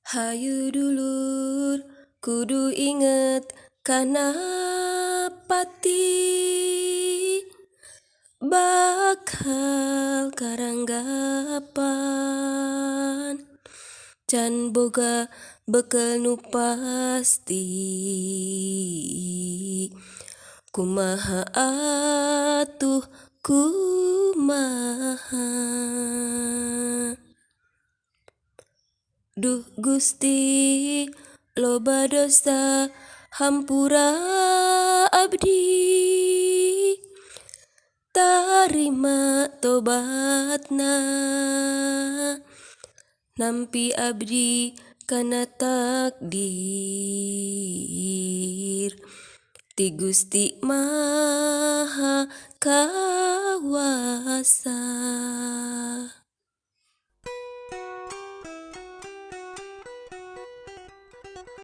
Hayu dulur, kudu inget kana pati, bakal karanggapan, can boga bekel nu pasti. Kumaha atuh, kumaha? Duh Gusti, loba dosa, hampura abdi, tarima tobatna, nampi abdi kana takdir ti Gusti Maha Kawasa.